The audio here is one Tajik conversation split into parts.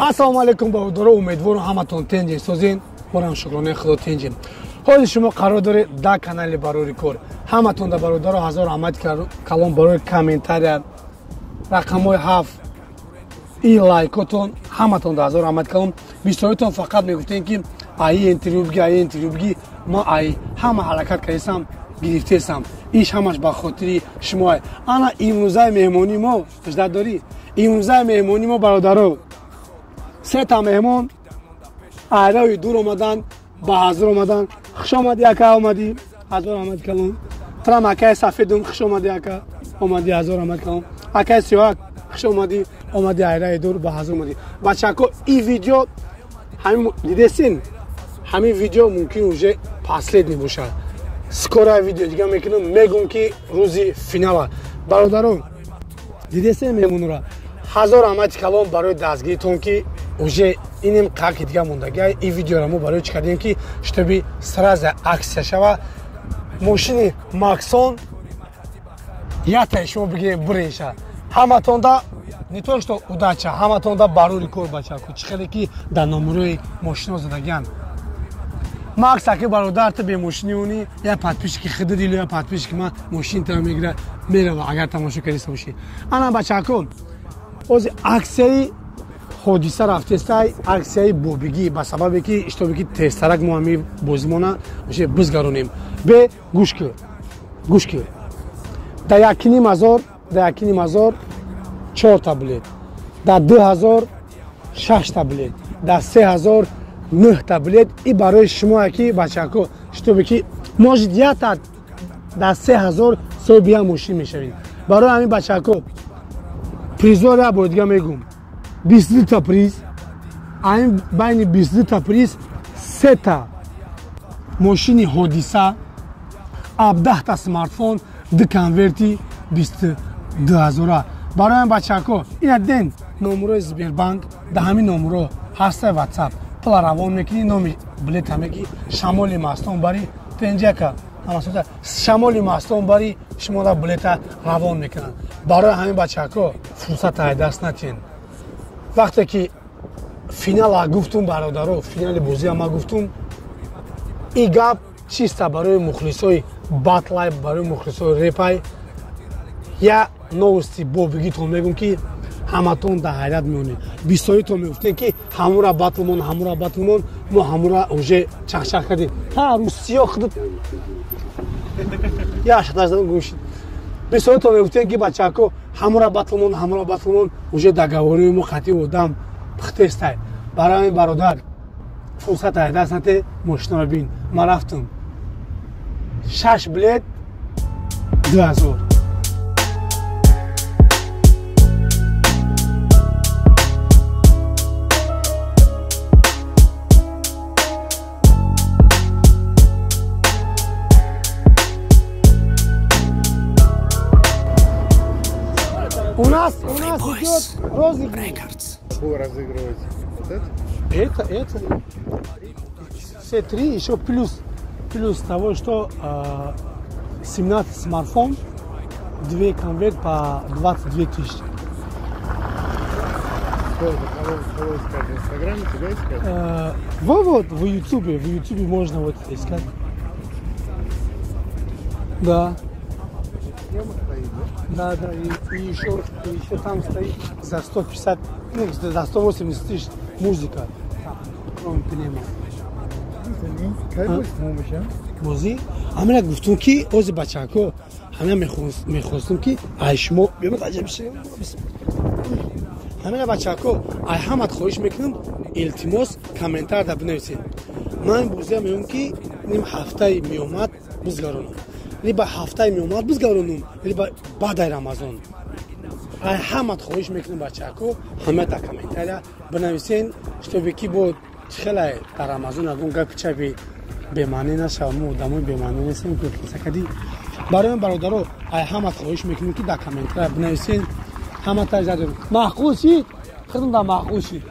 Ассалому алайкум бародаро, умедворам ҳаматон тенҷем созин. Борам шукронаи Худо тенҷем. Ҳоли шумо қарор доред дар канали Барори Кор. Ҳаматон да бародаро ҳазор раҳмат калон барои комментария, рақамҳои 7 и лайкотон, ҳаматон да ҳазор раҳмат калон. Бисёритон фақат мегуфтем ки ай интервю биги, ай интервю биги. Ма ай ҳама ҳаракат кардесам, гирифтесам. Иш ҳамаш ба хотири шумо. Ана имрӯзаи меҳмонии мо, ждат дорӣ? Имрӯзаи меҳмонии мо бародаро, сета меҳмон айрави дур омадан, ба ҳазур омадан. Хуш омадӣ ака, омадӣ, ҳазор раҳмат калон. Трам акаи сафедум, хуш омадӣ ака, омадӣ, ҳазор раҳмат калон. Акаи сиёҳак, хуш омадӣ, омадӣ айраи дур, ба ҳазур омадӣ. Бачако, и видео ҳамин дидесин, ҳамин видео мумкин уже последний бошад. Скоро видео дига мекунам, мегум ки рӯзи финала. Бародарон, дидесин меҳмонро, ҳазор раҳмати калон барои дастгиритон ки уже инем қаки дига мондагӣ. Ин видеоро мо барои чӣ кардем ки чтобы сразу аксия шава. Мошини Максон ятаи шумо бигирем биреша. Ҳаматонда не то что удача, ҳаматонда барори кор бачако. Чӣ хеле ки дар номерои мошино задагианд. Макс аки бародар, ту бемошини уни, я подписчики хиди или я подписчики ма мошин тара мегира мерава, агар тамошо кардиста бошӣ. Ана бачако, ози аксияи ҳодиса рафтестай, аксияи бобигӣ, ба сабабе ки иштobе ки тезтарак мо ҳами бозимона уже бизгаронем. Бе гӯш кӣ, гӯш кӣ. Дар 1,5 ҳазор, дар 1,5 ҳазор чорта билет, дар 2 ҳазор шашта билет, дар 3 ҳазор нӯҳта билет. И барои шумо ки бачако, чтобы ки может ята дар 3 ҳазор соҳиби як мошин мешавед. Барои ҳамин бачако, призор як бор дига мегум, 22та приз. Айн байни 22та приз сета мошини ҳодиса, 17та смартфон, ду конверти 22 ҳазора. Барои ҳамин бачако, ина ден номерои Сбербанк, дар ҳамин номеро ҳаста ватсап, пула равон мекунӣ, номи билета меги, шамоли мастон бари тенҷака, шамоли мастон бари шумода билета равон мекунанд. Барои ҳамин бачако, фурсата ай даст натиҳен. Вақте ки финала гуфтум бародаро, финали бозия ма гуфтум, и гап чиста барои мухлисои батлай, барои мухлисои репай. Я новости бобигитон мегум ки ҳаматон дар ҳайрат меонед. Бисёритон мегуфтем ки ҳамура батлмон, ҳамура батлмон, мо ҳамура уже чахчах кардем. Ҳа, русиё худут я шаташдан гӯшид. Бисёритон мегуфтем ки бачако, ҳамура батлмон, ҳамура батлмон, уже договори мо қатъи одам пухтестай. Барои ҳамин бародар, фурсат ай даст нате, мошинаро бин. Ман рафтам. Шаш билет 2 ҳазор. У нас идет розыгрыш. Какой разыгрывать? Вот это? Это. Все три, еще плюс того, что 17 смартфон, две конверт по 22 тысячи. Сколько? Кого искать? В Инстаграме тебя искать? Вот, в Ютубе можно вот искать. Да. Схема стоит, да? Да, и еще там стоит за 150, ну, за 180 тысяч музыка, там, кроме пневмо. Кай бозӣ тамом мешавад? Бозӣ ҳамина гуфтум ки ози бачако, ҳамина мехостум ки ай шумо биёмад аҷаб. Ҳамина бачако, ай ҳамат хоҳиш мекунам, илтимос, комментарда бинависед. Ман бозия меём ки ним ҳафтаи меомад бизгаронам, либо ҳафтаи меомад бизгаронум, либо баъдаи Рамазон. Ай ҳамат хоҳиш мекунам бачако, ҳама дар комментария бинависен, чтобы ки бо хеле дар Рамазон ягон гапи чапи бемаънӣ нашава. Мо одамои бемаънӣ нестем ки сакади. Барои бародаро, ай ҳамат хоҳиш мекунем ки дар комментария бинависен. Ҳама таҷадор маъқул шид, худм дар маъқул шид.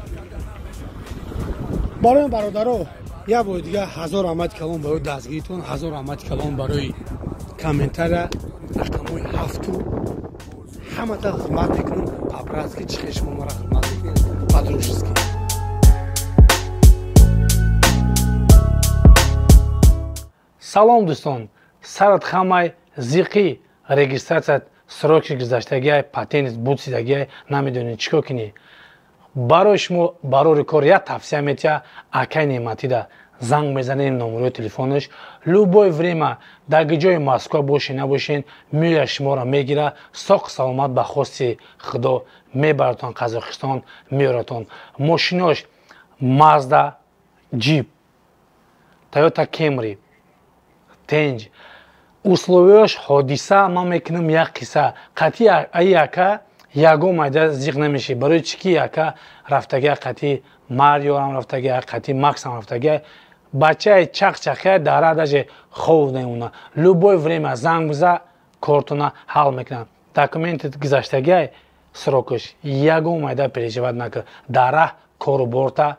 Барои бародаро, як бори дига ҳазор раҳмати калон барои дастгиритон, ҳазор раҳмати калон барои комментария, рақамҳои ҳафту. Ҳамата ҳурмат мекунем по-братски, чӣ хел шумо маро ҳурмат мекунед, по-дружески. Салом, дӯстон. Сарат хамай, зиқӣ, регистрация срок и гузаштагиай, патент бутсидагиай, намедонӣ чӣ кор кунӣ. Барои шумо барори кор як тавсия метиҳа. Акай Неъматида занг мезанем, номерои телефонаш. Любое время, дар ҷои Москва бошен, набошен, меоя, шуморо мегира, соқ саломат ба хости Худо мебаратон, Қазоқистон меоратон. Мошинош: Мазда, Джип, Тойота Кемри. Тенҷ условия ш ҳодиса. Ман мекунам як қисса. Қатъи аи ака ягон майда зиқ намешӣ. Барои чӣ ки ака рафтагия, қатъи Мариорам рафтагия, қатъи Максам рафтагия. Бачаи чақчақия дара даже хов намемона. Любое время занг биза, кортона ҳал мекунад. Документи гузаштагиай срок аш, ягон майда переживать накун, дар раҳ кору борта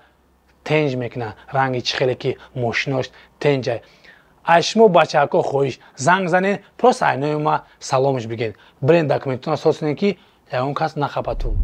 тенҷ мекунад. Ранги чӣ хеле ки мошинош тенҷай. Аз шумо, бачаҳако, хоҳиш: занг занед, просто айнои ма саломш бигед, бирен, документона созкунед, ки ягон кас нахапату.